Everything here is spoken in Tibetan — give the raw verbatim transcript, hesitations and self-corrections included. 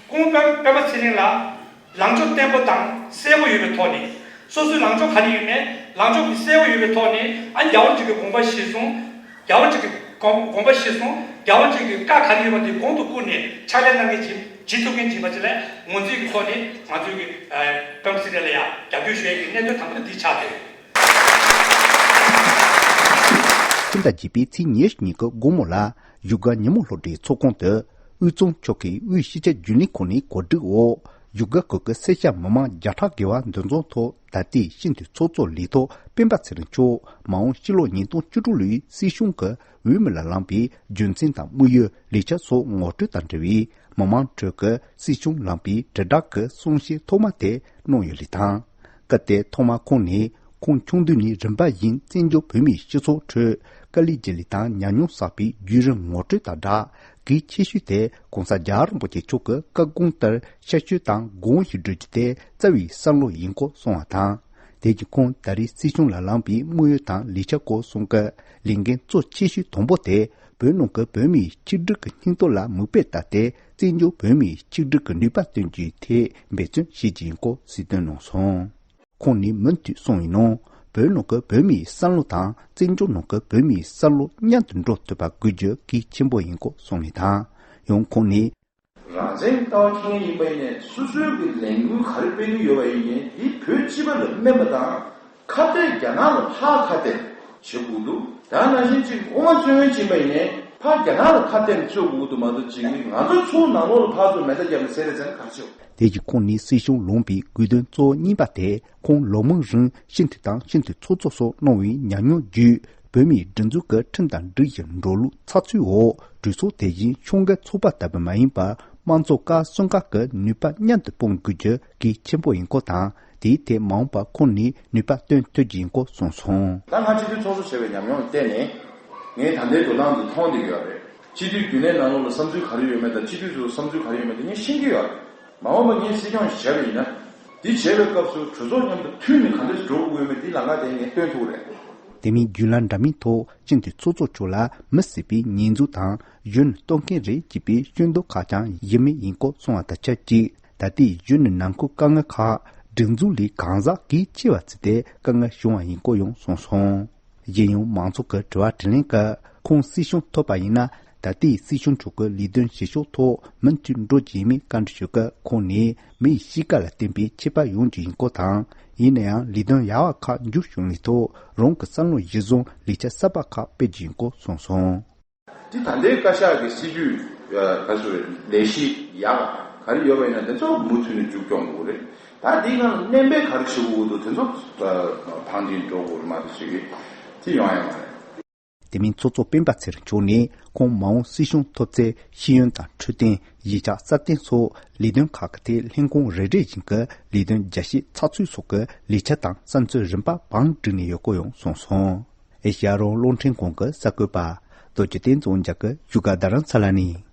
ཁོང་སྤེན་སྤེན་པ་ཚེ་རིང་ལ་ལངས་ཕྱོགས་བརྟན་པོ་དང་གསལ་པོ་ཡོད་པའི་ཐོག་ནས། སོ་སོའི་ལངས་ཕྱོགས་ག་རེ་ཡོད་མེད་ལངས་ཕྱོགས་ཀྱི་གསལ་པོ་ཡོད་པའི་ཐོག་ནས། ཨ། རྒྱལ་བ་རིན་པོ་ཆེའི་དགོངས་པ་གཞིར་བཟུང་། རྒྱལ་བ་རིན་པོ་ཆེའི་དགོངས་དགོངས་པ་གཞིར་བཟུང་། རྒྱལ་བ་རིན་པོ་ཆེའི་བཀའ་ག་རེ་ཡོད་པ་དེ་གོང་དུ་བཀུར་ནས་ཕྱག་ལས་གནང་མཁན་ཅིག་བྱེད་ཐུབ་མཁན་ཅིག་ཡིན་པ་ཅིག་ལ། ངོས་འཛིན་གྱི་ཐོག་ནས་ང་ཚོའི་གི་ཨ། སྤེན་པ་ཚེ་རིང་ལ་ཡང་རྒྱབ་སྐྱོར་ཞུ་ཡས་ཀྱི་གནད་དོན་དང་པོ་དེ་འདི་ཆགས་བསྡད་ཡོད། ཕྱི་ཟླ་བརྒྱད་པའི་ཚེས་ཉེར་གཉིས་ཀྱི་དགོང་མོ་ལ་བཞུགས་སྒར་ཉིན་མོ་སློབ་གྲྭའི་ཚོགས་ཁང་དུ། དབུས་གཙང་ཆོལ་ཁའི་དབུས་སྤྱི་ཁྱབ་རྒྱུན་ལས་ཁང་ནས་གོ་སྒྲིག་འོག་བཞུགས་སྒར་ཁུལ་གྱི་སེར་སྐྱ་མི་མང་བརྒྱ་ཕྲག་བརྒལ་བ་འདུ་འཛོམས་ཐོག་ད་ལྟའི་སྤྱི་འཐུས་ཚོགས་གཙོ་ལས་ཐོག་སྤེན་པ་ཚེ་རིང་མཆོག་མ་འོངས་ཕྱི་ལོ་ཉིས་སྟོང་བཅུ་དྲུག་ལོའི་སྲིད་གཞུང་གི་འོས་མི་ལ་ལངས་པའི་རྒྱུ་མཚན་དང་དམིགས་ཡུལ། ལས་འཆར་སོགས་ངོ་སྤྲོད་དང་འབྲེལ་བའི་མི་མང་ཁྲོད་ཀྱི་སྲིད་སྐྱོང་ལངས་པའི་དྲིལ་བསྒྲགས་ཀྱི་གསུང་བཤད་ཐོག་མ་དེ་གནང་ཡོད་ལུགས་དང་། སྐབས་དེར་ཐོག་མར་ཁོང་ནས་ཁོང་ཆུང་དུས་ནས་རིམ་པ་བཞིན་བཙན་བྱོལ་བོད་མིའི་སྤྱི་ཚོགས་ཁྲོད་དཀའ་ལས་བརྒྱབ་ལུགས་དང་ཉམས་མྱོང་བསགས་པའི་བརྒྱུད་རིམ་ངོ་སྤྲོད་དང་སྦྲགས། གལ་ཆེ་ཤོས་དེ་༸གོང་ས་༸རྒྱལ་བ་རིན་པོ་ཆེ་མཆོག་གི་བཀའ་དགོངས་ལྟར་ཤར་བསྐྱོད་དང་གོང་ཞུ་སྒྲུབ་རྒྱུ་དེ་རྩ་བའི་བསམ་བློ་ཡིན་སྐོར་གསུངས་པ་དང་། དེ་བཞིན་ཁོང་ད་རེས་སྲིད་སྐྱོང་ལ་ལངས་པའི་དམིགས་ཡུལ་དང་ལས་འཆར་སྐོར་གསུངས་སྐབས། ལས་འགན་གཙོ་ཆེ་ཤོས་དང་པོ་དེ་བོད་ནང་གི་བོད་མིའི་ཆིག་སྒྲིལ་གྱི་སྙིང་སྟོབས་ལ་མིག་དཔེ་ལྟ་སྟེ། བཙན་བྱོལ་བོད་མིའི་ཆིག་སྒྲིལ་གྱི་ནུས་པ་བཏོན་རྒྱུའི་ཐད་འབད་བརྩོན་བྱེད་རྒྱུ་ཡིན་སྐོར་གསལ་སྟོན་གནང་སོང་། ཁོང་ནས་མུ་མཐུད་གསུངས་པའི་ནང་། བོད་ནང་གི་བོད་མིའི་བསམ་བློ་དང་བཙན་བྱོལ་ནང་གི་བོད་མིའི་བསམ་བློ་མཉམ་དུ་འགྲོ་ཐུབ་པ་དགོས་རྒྱུ་གལ་ཆེན་པོ་ཡིན་སྐོར་གསུངས་པ་དང་། ཡང་ཁོང་ནས། རང་བཙན་ལྟ་བ་ཁྱེད་ཡིན་པ་ཡིན་ནའི་སོ་སོའི་གི་ལས་འགུལ་ག་རེ་སྤེལ་གྱི་ཡོད་པ་ཡིན་ནའི་དེ་བོད་སྤྱི་པ་ལ་སྨན་པ་དང་ཁ་གཏད། རྒྱ་ནག་ལ་ཕར་ཁ་གཏད་བྱེད་དགོས་འདུག་ད་ནང་བཞིན་ཅིག་དབུ་མ་བཙོན་འོན་ཕྱིན་པ་ཡིན་ནའི་ཕར་རྒྱ་ནག་ལ་ཁ་གཏད་ནས་བཙོན་དགོས་འདུག་མ་གཏོགས་ཅིག་ང་ཚོ་ཚོའི་ནང་ལོགས་ལ་ཕར་ཚུར་མེ་མདའ་བརྒྱབ་ནས་བསད་རེས་བྱས་ན་ག་རེ་བྱེད། དེ་བཞིན་ཁོང་ནས་སྲིད་སྐྱོང་ལངས་པའི་དགོས་དོན་གཙོ་བོ་གཉིས་པ་དེ་ཁོང་ལོ་མང་རིང་སྤྱི་འཐུས་དང་སྤྱི་འཐུས་ཚོགས་གཙོ་སོགས་གནང་བའི་ཉམས་མྱོང་བརྒྱུད། བོད་མིའི་སྒྲིག་འཛུགས་ཀྱི་ཁྲིམས་དང་སྒྲིག་གཞི་འགྲོ་ལུགས་ཚགས་ཚུད་འོག་གྲོས་ཚོགས་དེ་བཞིན་ཕྱོགས་འགལ་ཚོགས་པ་ལྟ་བུ་མ་ཡིན་པར་དམངས་གཙོ་ཀ་གསུམ་ཀ་གི་ནུས་པ་མཉམ་དུ་སྤུངས་དགོས་རྒྱུ་གལ་ཆེན་པོ་ཡིན་སྐོར་དང་། དེའི་ཐད་མ་འོངས་པར་ཁོང་ནས་ནུས་པ་བཏོན་ཐུབ་རྒྱུ་ཡིན་སྐོར་གསུངས་སོང་། ད་ང་སྤྱི་འཐུས་ཚོགས་གཙོ་བྱས་པའི་ཉམས་མྱོང་ལ་བརྟེན་ནས་ངས་ད་ལྟའི་འགྲོ་སྟངས་འདི་མཐོང་བསྡད་ཡོད་རེད། སྤྱི་འཐུས་རྒྱུན་ལས་ནང་ལོགས་ལ་བསམ་ཚུལ་ག་རེ་ཡོད་མེད་དང་སྤྱི་འཐུས་ཚོའི་བསམ་ཚུལ་ག་རེ་ཡོད་མེད་དེ་ངས་ཤེས་ཀྱི་ཡོད་རེད། མ་འོངས་པ་ངས་སྲིད་སྐྱོང་ཞིག་བྱས་པ་ཡིན་ན། འདི་བྱས་པའི་སྐབས་སུ་གྲོས་ཚོགས་མཉམ་དུ་མཐུན་ནས་ག་འདྲས་འགྲོ་དགོས་མིན་འདི་ལམ་ཁ་དེ་ངས་སྟོན་ཐུབ་རེད། དེ་མིན་བརྒྱུད་ལམ་འདྲ་མིན་ཐོག་སྤྱི་འཐུས་ཚོགས་གཙོ་མཆོག་ལ་མི་སྲིད་པའི་ཉེས་འཛུགས་དང་གཞོན་ནུ་གཏོར་མཁན་རེད་ཅེས་པའི་སྐྱོན་འདོགས་ཁག་ཀྱང་ཡིན་མིན་ཡིན་སྐོར་གསུངས་པ་དང་ཆབས་ཅིག་ད་ལྟའི་གཞོན་ནུ་ནང་ཁུལ་དཀའ་ངལ་ཁག་སྒྲིག་འཛུགས་ལས་གང་ཟག་གིས་ཆེ་བ་བརྩིས་ཏེ་དཀའ་ངལ་བྱུང་བ་ཡིན་སྐོར་ཡང་གསུངས་སོང་། གཞན་ཡང་མང་ཚོགས་ཀྱི་དྲི་བ་དྲིས་ལན་སྐབས་ཁོང་སྲིད་སྐྱོང་ཐོབ་པ་ཡིན་ན། ད་ལྟའི་སྲིད་སྐྱོང་མཆོག་གི་ལས་དོན་བྱེད་ཕྱོགས་ཐོག་མུ་མཐུད་འགྲོ་རྒྱུ་ཡིན་མིན་བཀའ་འདྲི་ཞུས་སྐབས་ཁོང་ནས་མིའི་གཤིས་ཀ་ལ་བརྟེན་པའི་ཁྱད་པར་ཡོང་རྒྱུ་ཡིན་སྐོར་དང་། ཡིན་ན་ཡང་ལས་དོན་ཡག་པ་ཁག་མཇུག་བྱུང་བའི་ཐོག་རང་གི་བསམ་བློ་གཞིར་བཟུང་ལས་འཆར་གསར་པ་ཁག་སྤེལ་རྒྱུ་ཡིན་སྐོར་གསུངས་སོང་། འདི་ད་ལྟའི་བཀའ་ཤག་གི་སྲིད་ཇུས་ག་ཚོད་ལས་གཞི་ཡག་ག་རེ་ཡོད་པ་ཡིན་ན་དེ་ཚོ་མུ་མཐུད་ནས་མཇུག་སྐྱོང་དགོས་རེད། ད་འདིའི་ནང་ལ་སྣོན་པ་ག་རེ་བྱེད་དགོས་འདུག་དེ་ཚོ་ཕར་འགྲིག་འགྲོ་དགོས་རེད་མ་གཏོགས་ཅིག་དེ་ཡོང་ཡ་མ་རེད། དེ་མིན་ཚོགས་གཙོ་སྤེན་པ་ཚེ་རིང་མཆོག་ནས་ཁོང་མ་འོངས་སྲིད་སྐྱོང་ཐོབ་ཚེ་ཤེས་ཡོན་དང་འཕྲོད་བསྟེན། གཞིས་ཆགས་སྲ་བརྟན་སོགས་ལས་དོན་ཁག་གི་ཐད་ལྷན་ཁང་རེ་རེ་བཞིན་གྱི་ལས་དོན་རྒྱ་སྐྱེད་ཚགས་ཚུད་སོགས་ཀྱི་ལས་འཆར་དང་བསམ་ཚུལ་རིམ་པ་བང་བསྒྲིགས་ནས་ཡོད་སྐོར་ཡང་གསུངས་སོང་། ཨེ་ཤེ་ཡ་རང་དབང་རླུང་འཕྲིན་ཁང་གི་གསར་འགོད་པ་རྡོ་རྗེ་བསྟན་འཛིན་རྒྱ་གར་བཞུགས་སྒར་རྡ་རམ་ས་ལ་ནས།